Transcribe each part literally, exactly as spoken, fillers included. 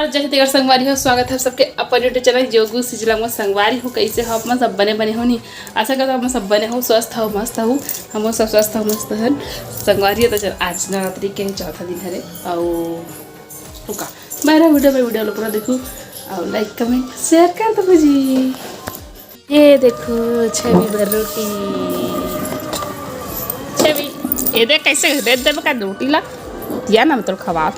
जय छत्तीसगढ़ संगवारी हो, स्वागत है सबके अपन YouTube चैनल जोगू सिजला में। संगवारी हो, कैसे हो आप मन? सब बने बने हो नी? आशा करता हूँ आप मन सब बने हो, स्वस्थ हो, मस्त हो। हम सब स्वस्थ हो, मस्त हन। संगवारी हो, तो चल, आज नवरात्रि के चौथा दिन हरे, अउ ओका मेरा वीडियो में वीडियो लो पूरा देखो, अउ लाइक कमेंट शेयर कर दो जी। ये देखो, छवि बर रोटी। छवि, ये देख कैसे दे देबे का रोटी ला। दिया ना, मतलब, खवा।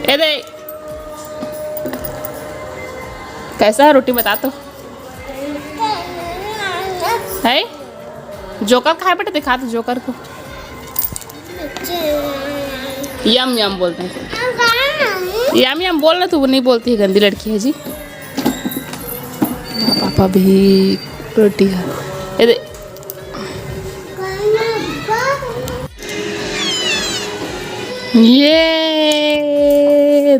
ए दे, कैसा है रोटी, बता तो। है जोकर खाए बेटा, दिखा तो जोकर को। यम यम बोलते हैं। यम यम बोल रहे, तू नहीं बोलती है, गंदी लड़की है जी। पापा भी रोटी खा। ये दे-, ये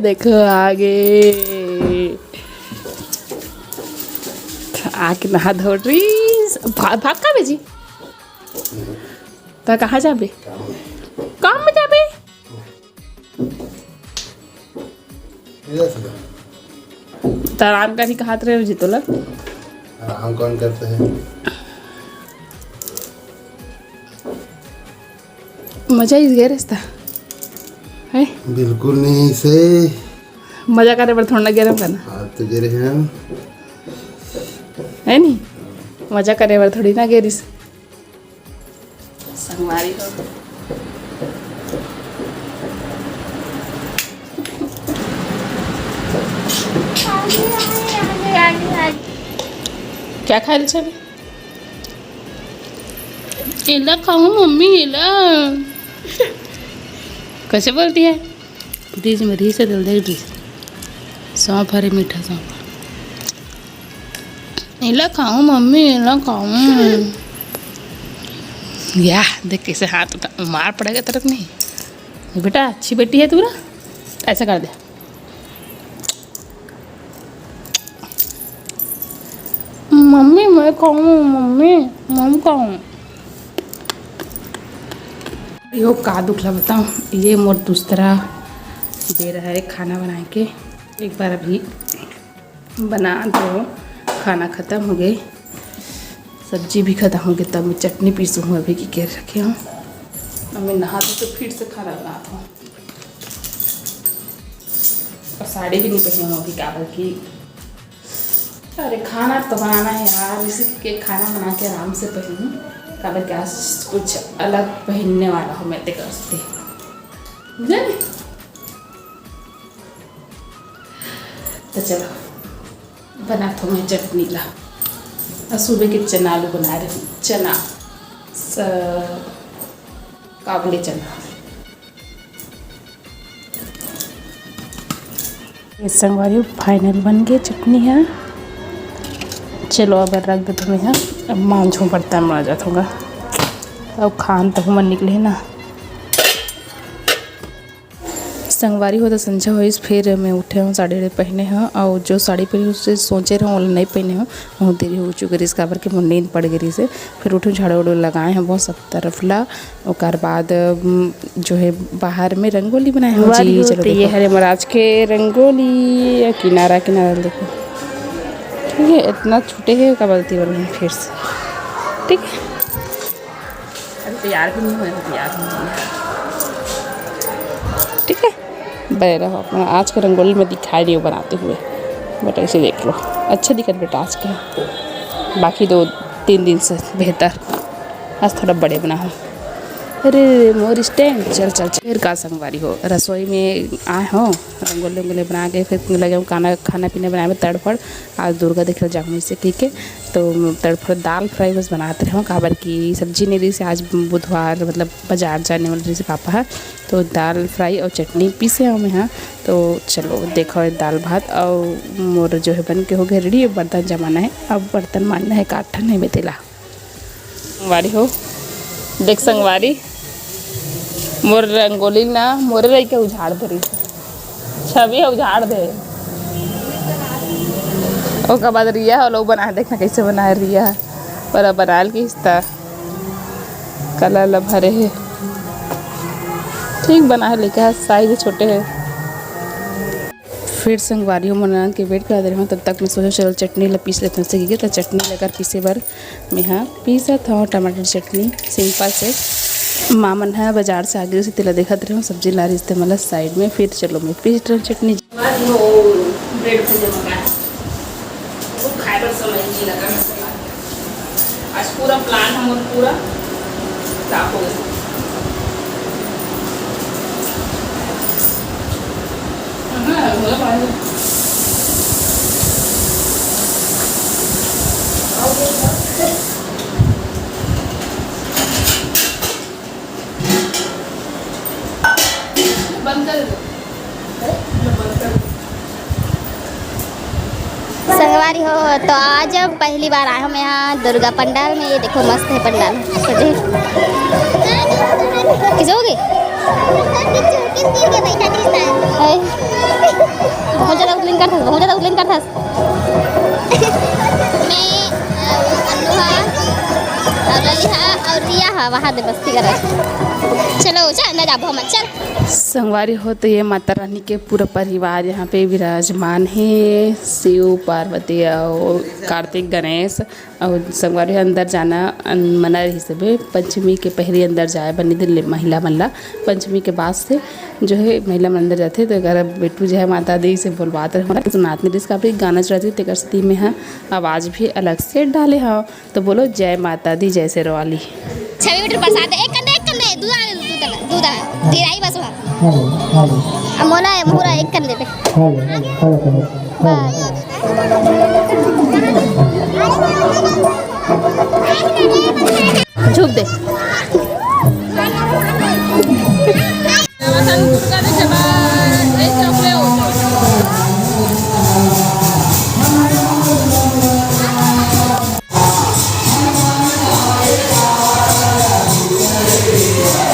देखो आगे आके नहा धो रही। भात, भात खाबे जी? त कहाँ जाबे? काम में जाबे? त आराम करी कहत रहे हो जी तोला। आराम कौन करते हैं? मजा इस गए रस्ता है। बिल्कुल नहीं से। मजा करे बर थोड़ा ना गेरम करना। आज तो गिरे हैं। है नी? मजा करे बर थोड़ी ना गेरिस। संगवारी हो। क्या खाए छे? एला खाऊं मम्मी, एला। कैसे बोलती है? फ्रिज में रही से दल दे रही। सौंफ हरे मीठा सौंफ। एला खाऊं मम्मी, एला खाऊं। या देख कैसे हाथ उठा, मार पड़ेगा तरफ नहीं। बेटा, अच्छी बेटी है तू ना, ऐसा कर दे। मम्मी, मैं खाऊं, मम्मी, मैं खाऊं। यो का दुख ला बताऊं, ये मोर दूसरा बेर है खाना बनाए के। एक बार अभी बना तो खाना खत्म हो गए, सब्जी भी खत्म हो गए, तब मैं चटनी पीसूँ हूँ अभी की के रखे हूँ। अब मैं नहा तो फिर से खाना बनाता हूँ। और साड़ी भी नहीं पहनी हूँ अभी, काबर की अरे खाना तो बनाना है यार, इसी के खाना बना के आराम से पहनूँ, काबर की आज कुछ अलग पहनने वाला हूँ मैं, तेकर से। बुझे? तो चलो, बनात हूँ मैं चटनी ला। और सुबह के चना आलू बना रही हूँ, चना स-, काबुली चना। ये संगवारी final बन गए चटनी है। चलो अब रख देते मैं, अब मांझो बर्तन मांजत होगा, अब खान तो हमन निकले ना। संगवारी हो तो संझा होइस, फिर मैं उठे हूँ, साड़ी वाड़ी पहने हूँ, और जो साड़ी पहने उससे सोचे रहूँ, ओला नहीं पहने हूँ, बहुत देरी हो चुके रहिस, काबर के मोर नींद पड़ गई रहिस। फिर उठे, झाड़ू वाड़ू लगाए हैं बहुत सब तरफ ला, ओकर बाद, उम, जो है बाहर में रंगोली बनाए हैं। वाह जी, हो, चलो तो ये देखो। हरे महाराज के रंगोली, या किनारा किनारा देखो, ठीक है, इतना छूटे है, का बोलती बोल फिर से, ठीक है। अभी तैयार भी नहीं हुए हैं, तैयार भी नहीं हुए हैं। ठीक है, बने रहो अपना। आज का रंगोली मैं दिखाई नहीं हूँ बनाते हुए, but ऐसे देख लो, अच्छा दिखत बेटा आज का, बाकी दो तीन दिन से बेहतर। आज थोड़ा बड़े बना हो। अरे मोर स्टैंड, चल चल चल। फिर का संगवारी हो, रसोई में आए हो, रंगोली रंगोली बना के फिर लगे हूँ खाना खाना पीना बनाए में तड़फड़। आज दुर्गा देखे जाऊँ से कह के, तो तड़फड़ दाल फ्राई बस बनाते रहो, काबर की सब्जी नहीं रही से आज बुधवार, मतलब बाजार जाने वाले रही से पापा है, तो दाल फ्राई और चटनी पीसे हमें हाँ। तो चलो देखो, दाल भात और मोर जो है बन के हो गए रेडी। बर्तन जमाना है, अब बर्तन मांजना है, काठा नहीं बेतेला। संगवारी हो, देख संगवारी, मोर रंगोली ना मोरे रही के उजाड़ दे रही, छवि है उजाड़ दे। ओकर बाद रिया हो लोग बना, देखना कैसे बनाए रिया, पर अब बनाल की हिस्सा कलर ला भरे है। ठीक बना है, लेकिन साइज छोटे है। फिर संगवारी हो, मोर ननद के वेट करा दे रहे हो, तब तक मैं सोचा चलो चटनी ला पीस लेते हैं। सीख गए तो चटनी लेकर पीसे बर मैं हाँ पीसत हूँ टमाटर चटनी सिंपल से। माँ मन है बाजार से आगे से तेला देखत रहे हो, सब्जी ला रही तेमला साइड में। फिर चलो मैं पीस रही हूँ चटनी। ब्रेड भूजे मंगाए, वो खाए बर समय नहीं लगा। आज पूरा प्लान हमर पूरा फ्लॉप हो गया। हाँ, हो गया। बंद कर दो। संगवारी हो, तो आज हम पहली बार आए हम यहाँ दुर्गा पंडाल में। ये देखो, मस्त है पंडाल। तो देख, किसे हो गई? बहुत ज्यादा उतलिंग करथस, बहुत ज्यादा उतलिंग करथस। मैं, अ, अन्नू हा, और लली हा, और रिया हा, वहाँ दे मस्ती करत। चलो, चल, अंदर जाबो हम, चल। संगवारी हो, तो ये माता रानी के पूरा परिवार यहाँ पे विराजमान है, शिव, पार्वती और कार्तिक, गणेश। और संगवारी हो, अंदर जाना अन-, मना रही सबे। पंचमी के पहले अंदर जाए बने दिन ले महिला मन ला। पंचमी के बाद से जो है महिला मन अंदर जाथे। तो अगर बेटू जो है माता दी से बोलबात रहे, सुनात नहीं रिस, काबर गाना चलाती, तेकर सेती में हाँ आवाज़ भी अलग से डाले हाँ। तो बोलो जय माता दी, जय शेरवाली। छवि बेटर प्रसाद, एक कंदे, एक कंदे, दूध आ, दूध आ, दूध आ, तेरा ही बस हुआ। Hello, hello. अब मोला है, मोरा एक कंदे पे। Hello, hello, hello, hello. बस। झुक दे।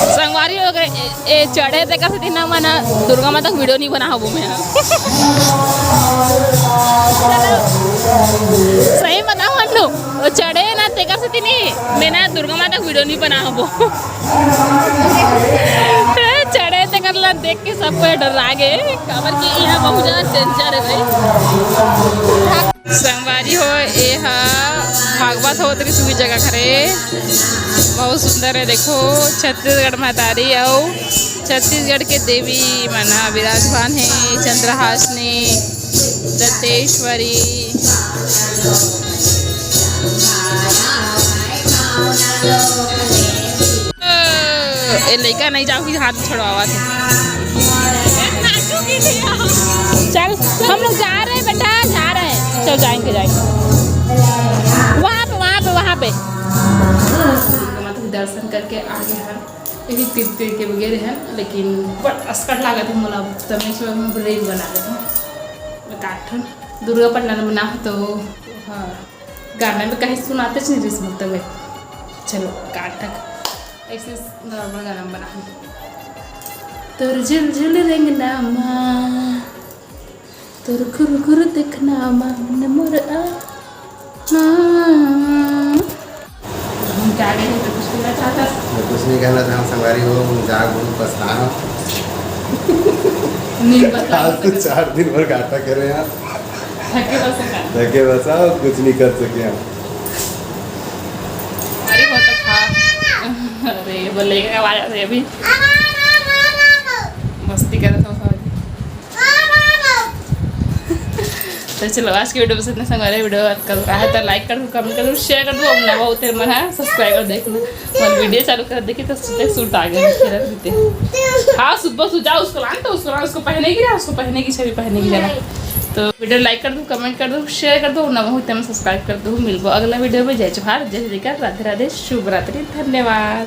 संगवारी हो गए, ए, ए चढ़े तेकर सेती ना मन दुर्गा माता के वीडियो नहीं बना हबो मैं। सही बताओ अन्नू, वो चढ़े ना तेकर सेती नहीं, मैं ना दुर्गा माता के वीडियो नहीं बना हबो। चढ़े तेकर ला देख के सब कोई डर्रा गे, काबर कि यहाँ बहुत ज्यादा डेंजर है भाई। संगवारी हो, ए हा भागवत होत रहिस उही जगह हरे। बहुत सुंदर है, देखो छत्तीसगढ़ महतारी अउ छत्तीसगढ़ के देवी मन ह विराजमान हे, चंद्रहासिनी, दंतेश्वरी। ए लइका नहीं जाओ कि हाथ छुड़वावत हे। चल, हम लोग जा रहे हैं बेटा, जा रहे हैं। चल, जाएंगे, जाएंगे। वहाँ पे, वहाँ पे, वहाँ पे। दर्शन करके आगे हन, यही तीर्थ तीर्थ के वगैरह हन, लेकिन बड़ अस्कट लागत है मोला, तब मैं सोचा हम reel बना लेते हैं। मैं काठन दुर्गा पंडाल बना हो तो, हाँ, गाना में कहीं सुनाते चीज रिस मतलब है। चलो, काटक ऐसे normal गाना बना। तोर झुलझुल रेंगना मा, तोर घुरघुर देखना मा, मन मोर आ, हाँ। हम क्या कहें, तो कुछ कहना चाहता? मैं कुछ नहीं कहना चाहता, संगवारी हो, मैं जाके बहुत पछताया हूँ। नींद बस आज तो चार दिन भर गाटा करे यार। थके बस है। थके बस, हाँ, कुछ नहीं कर सके हम। अरे, वो तो था। अरे, वो लेके आवाज आ रही है अभी। मस्ती कर रहा था। तो चलो, आज के video बस इतना। संगवारी, video अच्छा लगा है तो like कर दो, comment कर दो, share कर दो। अब नवा होते मन है, subscribe कर देख लो। और video चालू कर देखिए तो सीधे सूट आ गए, फिर देते हैं। हाँ, सुबह सो जाओ, उसको लान तो उसको लान, उसको पहनेगी ना, उसको पहनेगी, छवि पहनेगी जरा। तो video like कर दो, comment कर दो, share कर दो, नवा होते मन subscribe कर दो। मिलबो अगला video में। जय जोहार, जय श्री कृष्ण, राधे राधे, शुभ रात्रि, धन्यवाद।